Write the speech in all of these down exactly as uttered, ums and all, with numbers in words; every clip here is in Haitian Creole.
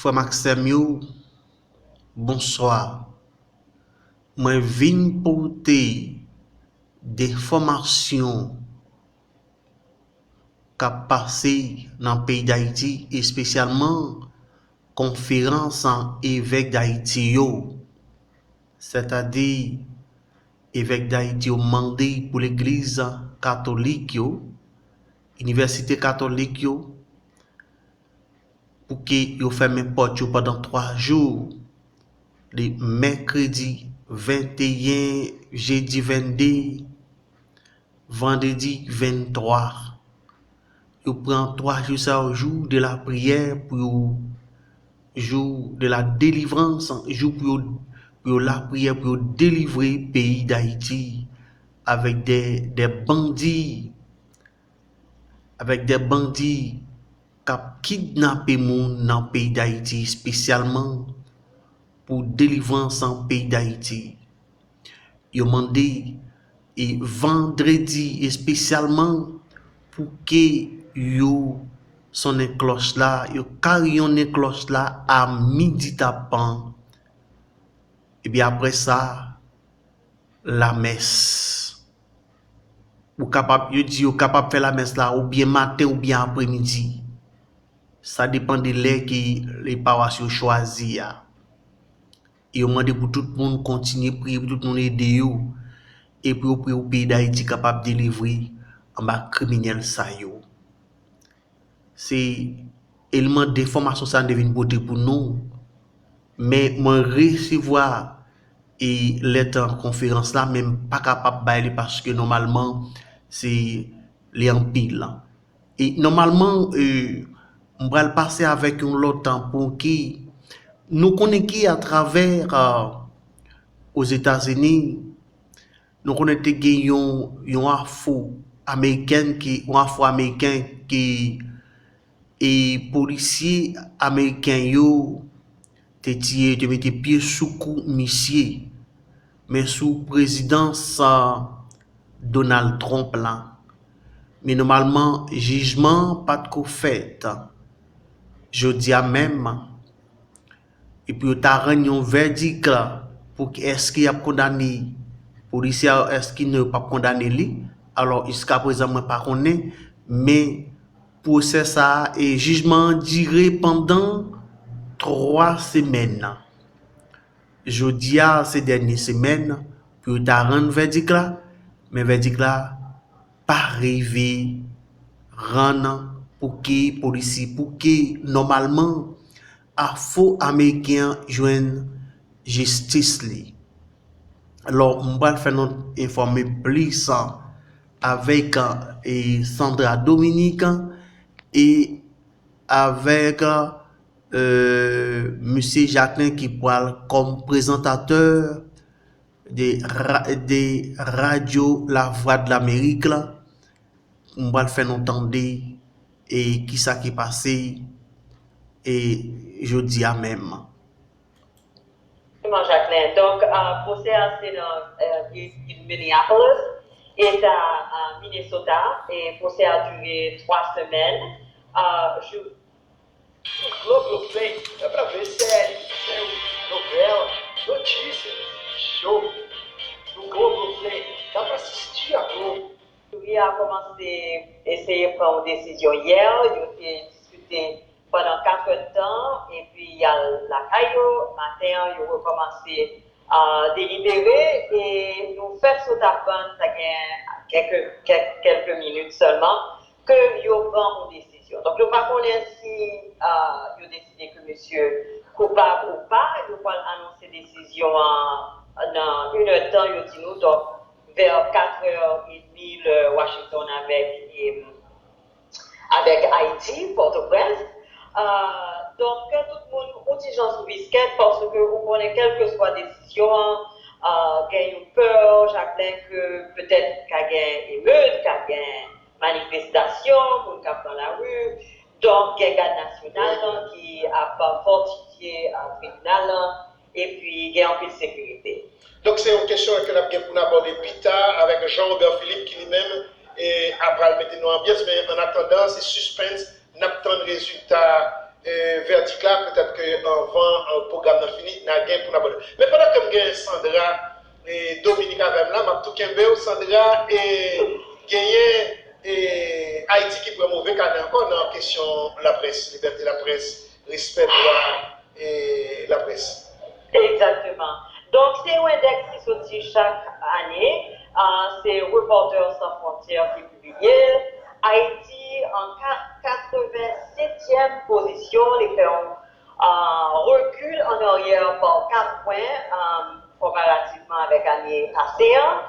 Frè m ak sè m yo, bonswa. Mwen vin pote de enfòmasyon k ap pase nan peyi Dayiti, espesyalman konferans evèk Dayiti yo, sètadi evèk Dayiti yo mande pou legliz katolik yo, inivèsite katolik yo, pou ke yo fèmen pòt yo pandan twa jou, de mèkredi venteyen, jedi vennde, vandredi venntwa. Yo pran twa jou sa yo, jou de lapriyè, pou yo, jou de la délivrance, jou pou yo, pou yo lapriyè, pou yo delivre peyi Dayiti avèk de, de bandi, avèk de bandi k ap kidnape moun nan peyi Dayiti, espesyalman pou delivrans an peyi Dayiti. Yo mande, e, vandredi espesyalman pou ke yo sonnen klòch la, yo kariyonnen klòch la a midi tapan. Epi apre sa, lamès. Ou kapab, yo di yo kapab fè lamès la oubyen maten oubyen apremidi. Sa depann de lè ke le pawas yo chwazi a. E yo mande pou tout moun kontinye priye, pou tout moun ede yo. E pou yo priye pou peyi Dayiti kapab delivre anba kriminèl sa yo. Se eleman de enfòmasyon sa a m te vin pote pou nou. Men mwen resevwa e lèt konferans la, men m pa kapab bay li paske nòmalman se li anpil. E nòmalman, e, m pral pase avèk yon lòt pwen ki, nou konnen ki atravè, e, Ozetazini, nou konnen te gen yon, yon afwo amerikèn ki, yon afwo ameriken ki, e, polisye ameriken yo te tiye, te mete pye sou kou misye, men sou prezidans, a, Donald Trump la. Men nòmalman, jijman an pa t ko fèt. Jodi a menm, epi yo ta rann yon vèdik pou ki èske y ap kondane polisye a, èske non, yo p ap kondane li. Alò, jiskaprezan, mwen pa konnen, men pwosè sa a, e jijman an dire pandan twa semèn. Jodi a, se dènye semèn pou yo ta rann vèdik la, men vèdik la pa rive rann pou ke polisye, pou ke nòmalman afwo ameriken an jwenn jistis li. Alò, m pral fè nou enfòme plis avèk, e, Sandra Dominique e avèk, e, mesye Jacquelin ki pral kòm prezantatè de, ra- de Radio La Voix de l'Amérique la. M pral fè nou tande e kisa ki pase e jodi a menm. Jacquelin. Donk, euh, pwosè a se nan, euh, vil Minneapolis, eta, euh, Minnesota, e pwosè a dire twa semèn. Euh, jou- Sou Globe Play, w ap lave seri, film, nouvèl, notis, show. Sou Globe Play, w ap asiste ak nou. Jiri a kòmanse eseye pran yon desizyon yè. Yo te diskite pandan kat èdtan, epi y al lakay yo. Maten an, yo rekòmanse, a, delibere, e nou fèk sot aprann, sa gen kèk, kèk, kèk minit sèlman, ke yo pran yon desizyon. Donk, yo pa konnen si, a, yo deside ke misye koupab ou pa. Yo pral anonse desizyon an nan inèdtan, yo di nou. Donk, vè kat è edmi, lè Washington avèk, e, avèk Ayiti, Pòtoprens. A, donk, ke tout moun yon ti jan sou biskèt, paske ou konnen, kèlkeswa desizyon an, a, gen yon pè, Jacquelin, ke petèt ka gen emet, ka gen manifestasyon, moun k ap pran lari. Donk, gen gad nasyonal lan ki ap fòtifye, a, tribinal lan, epi gen anpil sekirite. Donk, se yon kesyon ke n ap gen pou n abòde pita avèk Jean Robert Philippe, ki li menm, e, ap pral mete nou anbyans, men an atandan, se sispens, n ap tann rezilta e, vèdik la, petèt ke anvan e, pwogram nan fini, n a gen pou n abòde. Men pandan ke m gen Sandra e, Dominique avè m la, m ap tou kenbe w. Sandra, e, genyen e, Ayiti ki pran move kanè ankò nan kesyon laprès, libète laprès, respè dwa e, laprès. Egzakteman. Donk, se yon endèks ki soti chak ane. Ah, se Reporters Sans Frontières ki pibliye l. Ayiti an katrevensetyèm pozisyon, li fè yon ah, rekil an aryè pa kat pwen ah, konparativman avèk ane pase an.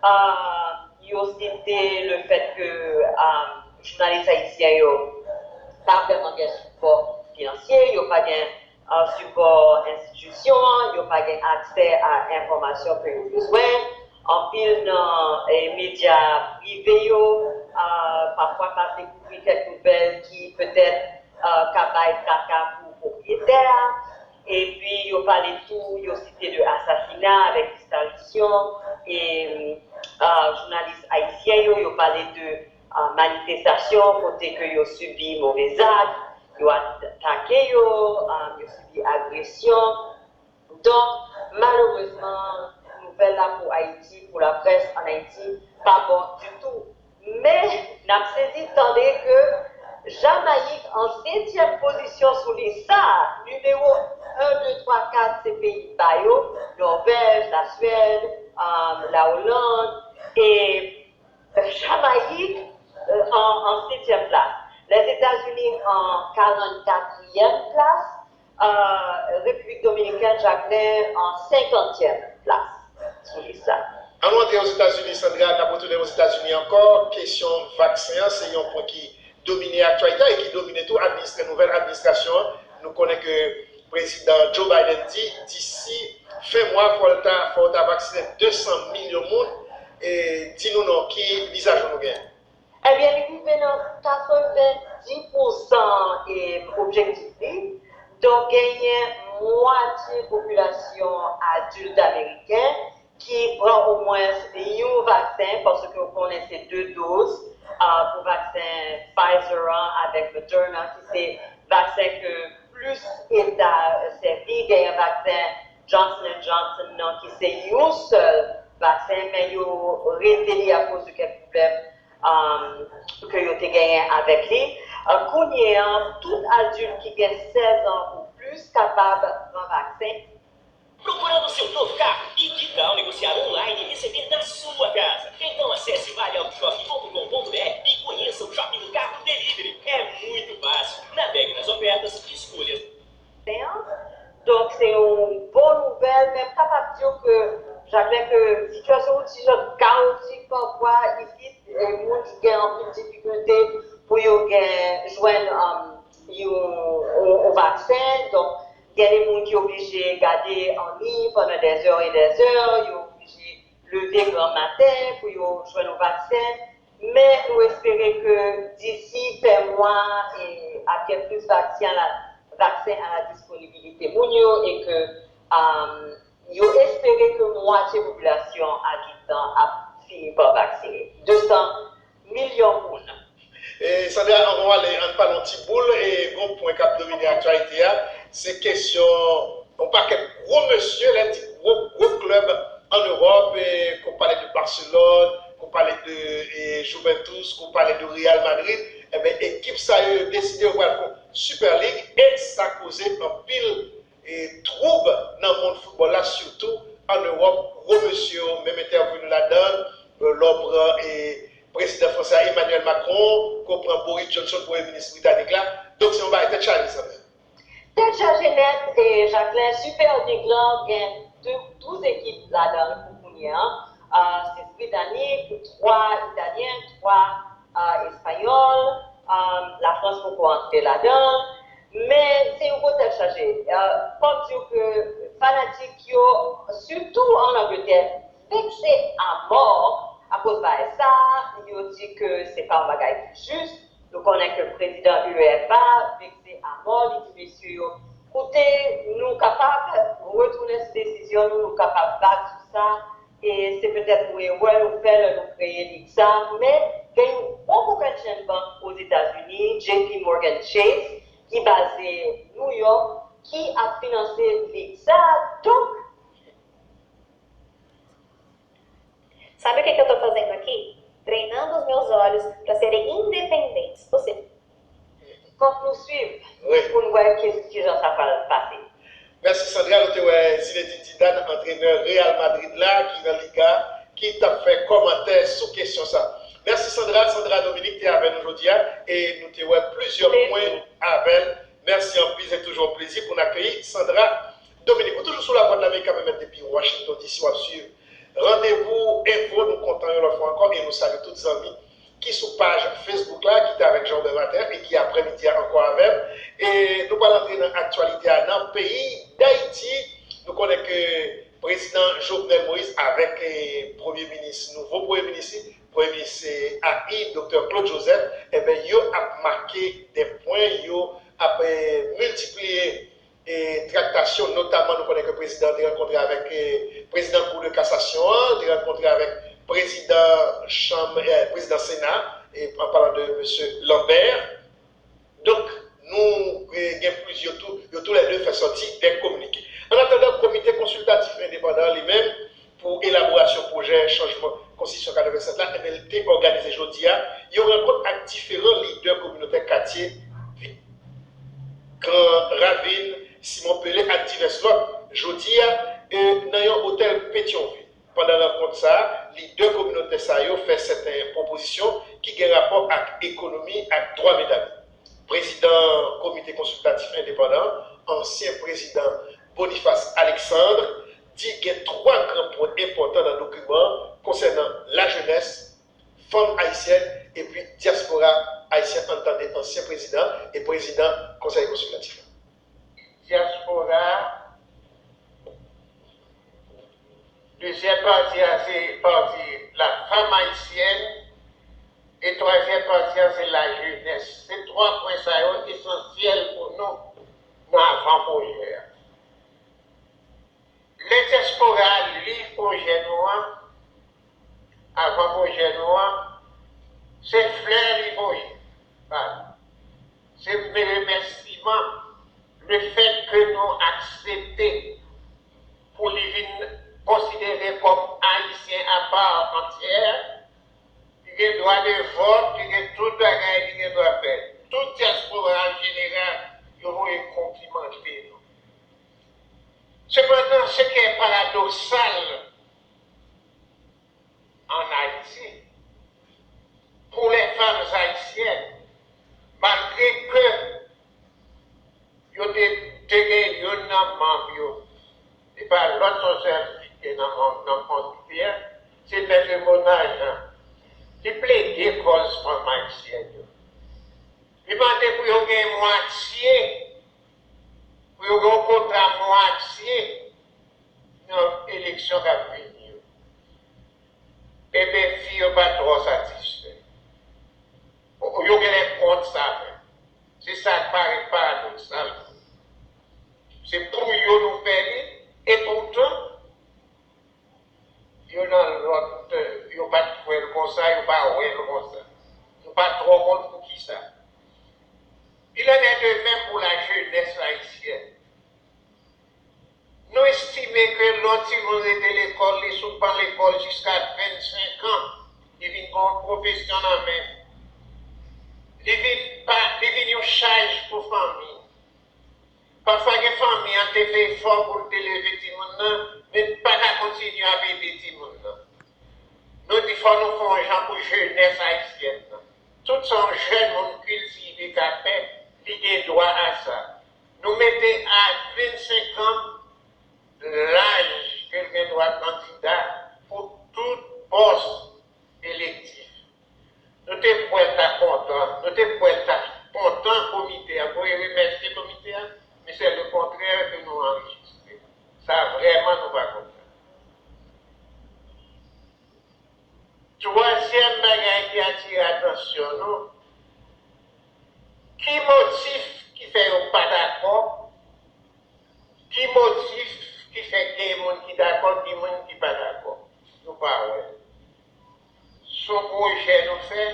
Ah, yo site lefèt ke ah, jounalis ayisyen yo pa vrèman gen sipò finansye, yo pa gen ah, sipò enstitisyon an, yo pa gen aksè a enfòmasyon ke yo bezwen. Anpil nan eh, medya prive yo ah, pafwa pa dekouvri kèk nouvèl ki petèt ah, ka bay traka pou pwopriyetè a. Epi yo pale tou, yo site de asasina avèk disparisyon e ah, jounalis ayisyen yo, yo pale de ah, manifestasyon kote ke yo sibi move zak, yo atake yo, ah, yo sibi agresyon. Donk, malerezman, nouvèl la pou Ayiti, pou laprès ann Ayiti, pa bon ditou. Men, n ap sezi tande ke Jamayik an setyèm pozisyon sou lis sa a, nimewo en, de, twa, kat se peyi ba yo, Nòvèj, Laswèd, ah, Laoland, e Jamayik euh, an, an setyèm plas. Lèzetazini an karannkatriyèm plas. Euh, Repiblik Dominikèn, Jaklen an senkantyèm plas sou lis la. An nou antre Ozetazini, Sandra, n ap retounen Ozetazini ankò. Kesyon vaksen an se yon pwen ki domine aktyalite a e ki domine tou administre nouvèl administrasyon an. Nou konnen ke Prezidan Joe Biden di disi fen mwa fò l ta fò yo ta vaksinen de san milyon moun. E, di nou non, ki lizaj nou genyen? Ebyen, li rive nan katrevendis pousan e objektif li. Donk, genyen mwatye popilasyon adilt ameriken ki pran omwens yon vaksen, paske w konnen se de doz ah, pou vaksen Pfizer an avèk Moderna, ki se vaksen ke plis eta sèvi, genyen vaksen Johnson and Johnson nan ki se yon sèl vaksen, men yo rete li akoz de kèk pwoblèm um, ke yo te genyen avèk li. Uh, kounye an, tout adilt ki gen sèz an ou plis kapab pran vaksen. Procurando seu novo carro? E que tal negociar online e receber na sua casa? Então acesse valeautoshop ponto com ponto br e conheça o Shopping do Carro Delivery. É muito fácil. Navegue nas ofertas e escolha. Donk, se yon bon nouvèl, men m kapab di w ke, Jaklen, ke sitiyasyon yon ti jan kawotik pafwa isit, e moun ki gen anpil difikilte pou yo gen, jwenn um, yon, yon, yon vaksen. Donk, gen de moun ki oblije gade an liy pandan dèzè e dèzè, yo oblije leve gran maten pou yo jwenn yon vaksen. Men nou espere ke disi fen mwa e ap gen plis vaksen a la, vaksen a la disponibilite moun yo e ke um, yo espere ke mwatye popilasyon Akayè ap fini pa vaksine. De san milyon moun. E Sandra, anvan w ale, ann pale yon ti boul e gon pwen k ap domine aktyalite a, se kesyon yon pakèt gwo mesye, lè m di gwo, gwo klèb ann Ewòp, e, ke w pale de Barcelone, ke w pale de e, Juventus, ke w pale de Real Madrid, enben, ekip sa yo, yo deside yo pral fè yon Super League, e sa koze anpil e, twoub nan mond foutbòl la, sitou ann Ewòp. Gwo mesye yo menm entèveni ladan l, e, lè w pran e, prezidan franse a, Emmanuel Macron, ke w pran Boris Johnson, premye minis britanik la. Donk, se yon bagay tèt chaje, Sandra. Tèt chaje nèt, e Jaklen, Super League lan gen douz ekip ladan l pou kounye a. Sis britanik, twa italyen, twa espanyòl, Lafrans poko antre ladan l. Men se yon gwo tèt chaje. Fò m di w ke fanatik yo, sitou ann Angletè, vekse amò akoz bagay sa a. Yo di ke se pa yon bagay ki jis. Nou konnen ke prezidan UEFA vekse amò, li di mesye yo, koute, nou kapab retounen sou desizyon nou, nou kapab bat sou sa, e se petèt yon erè nou fè lè nou kreye lig sa, men gen yon gwo kokennchenn bank Ozetazini, J P Morgan Chase, ki baze New York ki ap finanse lit sa a. Donk, Sabe o que, que eu estou fazendo aqui? Treinando os meus olhos para serem independentes. Ou seja, fòk nou swiv pou n wè ki, ki jan sa pral pase. Mèsi Sandra, nou te wè Zinedine Zidane, antrenè Real Madrid la, ki nan Liga, ki t ap fè kòmantè sou kesyon sa. Mèsi Sandra, Sandra Dominique te avè nou jodi a, e nou te wè plizyè pwen avè l. Mèsi anpil, se toujou yon plezi pou n akeyi Sandra Dominique. Ou toujou sou Lavwadlamerik, mèt depi Washington D C, w ap swiv Randevou Enfo. Nou kontan yon lòt fwa ankò, e nou salye tout zanmi ki sou paj Facebook la, ki te avèk Jean Robert Maten e ki aprè midi a ankò avè m. E nou pral antre nan aktyalite a nan peyi Dayiti. Nou konnen ke prezidan Jovenel Moïse avèk eh, premye minis, nouvo premye minis, premye minis eh, a i, doktè Claude Joseph, enben yo ap make de pwen, yo ap eh, miltipliye e traktasyon, notaman nou konnen ke prezidan te rankontre avèk eh, prezidan Kou de Kasasyon an, te rankontre avèk prezidan chanm, eh, prezidan Sena, e an palan de mesye Lambert. Donk, nou eh, gen plizyè tou, yo toulède fè sòti de kominike. An atandan, Komite Konsiltatif Endepandan an li menm, pou elaborasyon pwojè chanjman konstitisyon katrevennsèt la, enben, li te òganize jodi a yon rankont ak diferan lidè kominotè katye Gran Ravin, Simon Pele ak divès lòt jodi a nan yon otèl Petyonvil. Pandan rankont sa a, lidè kominotè sa yo fè sèten pwopozisyon ki gen rapò ak ekonomi ak dwa medam yo. Prezidan Komite Konsiltatif Endepandan, ansyen prezidan Boniface Alexandre, di gen twa gran pwen enpòtan nan dokiman an konsènan lajenès, fanm ayisyèn epi dyaspora ayisyen an. Tande ansyen prezidan e prezidan Konsèy Konsiltatif la. Dyaspora, dezyèm pati a se pati la fanm ayisyèn e twazyèm pati a se lajenès. Se twa pwen sa yo esansyèl pou nou nan avan pwojè a. Lè dyaspora a li pwojè nou an, avan pwojè nou an, se flè li voye ba nou. Se remèsiman lefètke nou aksepte pou li vin konsidere kòm Ayisyen apa antyè, li gen dwa de vòt, li gen tout bagay li gen dwa fè. Tout dyaspora an jeneral, yo voye konplimante nou. Sepandan, se ki paradoksal an Ayiti, pou lè fanm ayisyèn, malgre ke yo te te gen youn nan manm yo, se pa lòt, se yon sèl fi ki te nan manm nan komite a, se mèt Mona Jean, li plede kòz fanm ayisyèn yo. Li mande pou yo gen mwatye, pou yo gen yon kota mwatye nan eleksyon k ap vini yo. Ebyen, fi yo pa twò satisfè. Yo genlè kont sa menm. Se sa k parèt paradoksal. Se pou yo nou fè li, epoutan, yo nan lòt, yo pa t wè l konsa, yo pa wè l konsa. Nou pa twò konn poukisa. Il en est de même pour la jeunesse haïtienne. Nou estime ke lè yon timoun rete lekòl, li sou ban lekòl jiska vennsenk an, li vin gen yon pwofesyon nan men l. Li vin pa, li vin yon chaj pou fanmi. Pafwa gen fanmi an te fè efò pou l te leve timoun nan, men l pa ka kontinye ap ede timoun nan. Nou di fò nou fè yon jan pou jenès ayisyèn nan. Tout sa yon jèn moun kiltive ka fè, li gen dwa a sa. Nou mete a vennsenk an laj ke l gen dwa kandida pou tout pòs elektif. Nou te kwè l ta kontan, nou te kwè l ta kontan komite a, voye remèsye komite a, men se le kontrè ke nou anrejistre. Sa vrèman nou pa kontan. Twazyèm bagay ki atire atansyon nou, ki motif ki fè yo pa dakò? Ki motif ki fè gen moun ki dakò, gen moun ki pa dakò? Nou pa wè. Se yon pwojè nou fè,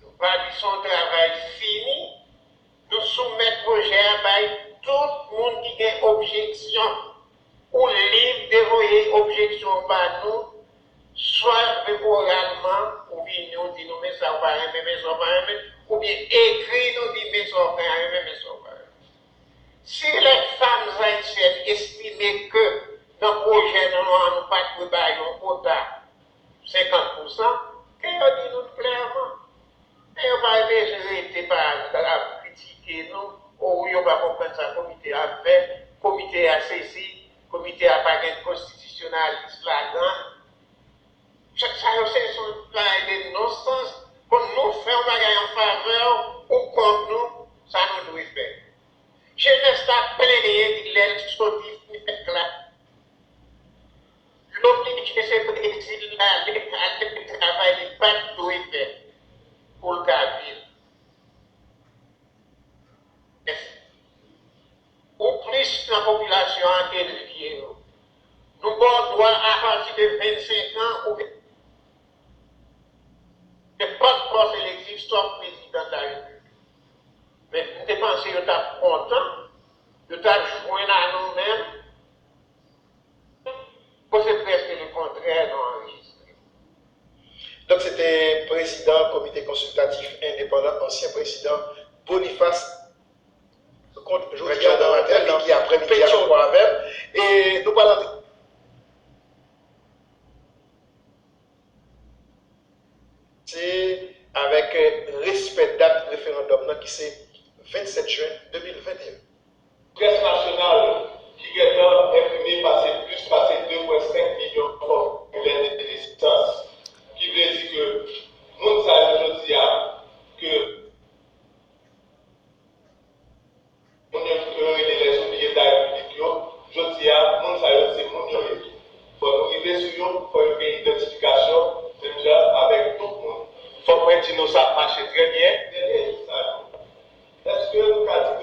nou pa di se yon travay fini, nou soumèt pwojè a bay tout moun ki gen objeksyon. Ou lib de voye objeksyon w ba nou, swa oralman, ou vini, ou di nou men sa ou pa renmen, men sa ou pa renmen, oubyen ekri nou, di men sa ou pa renmen, men sa ou pa renmen. Si les femmes haïtiennes estime ke nan pwojè nou an, nou pa dwe ba yo yon kota senkant pousan, ke yo di nou klèman. Men yo pa bezwen rete pa ap kritike nou, o wi, yo pa konprann sa komite a ap fè, komite a sesi, komite a pa gen konstitisyonalis ladan l. Sa, sa yo se, se yon bagay de nonsans. Kon nou fè yon bagay an favè w, ou kont nou, sa nou dwe fè. Jenès la plenyen lè l soti fin fèt la. L oblije se Brezil l ale, ale fè travay li pa t dwe fè pou l ka viv. Ou plis nan popilasyon an ke l vye yo. Nou ba w dwa apati de vennsenk an ou nenpòt pòs elektif, sòf prezidan de la repiblik. Men m te panse yo t ap kontan, yo t ap jwenn a nou menm. Bon, se prèske le kontrè nou anrejistre. Donk, se te prezidan Komite Konsiltatif Endepandan, ansyen prezidan Boniface Leconte, jodi a nan maten, li ki aprèmidi a ankò avè m. E nou pral antre. Se avèk, eh, respè dat referandòm nan ki se vennsèt jen de mil venteyen. Près nasyonal ki gentan enprime pase plis pase de pwen senk milyon fòmilè de nesans, ki vle di ke moun sa yo jodi a, ke moun yo, yo rele les oubliés de la République yo, jodi a, moun sa yo se moun yo ye tou. Fò nou rive sou yo, fò yo gen idantifikasyon, menm jan avèk tout moun. Fòk mwen di nou sa ap mache trè byen. Dènye jou sa yo, èske nou ka di ke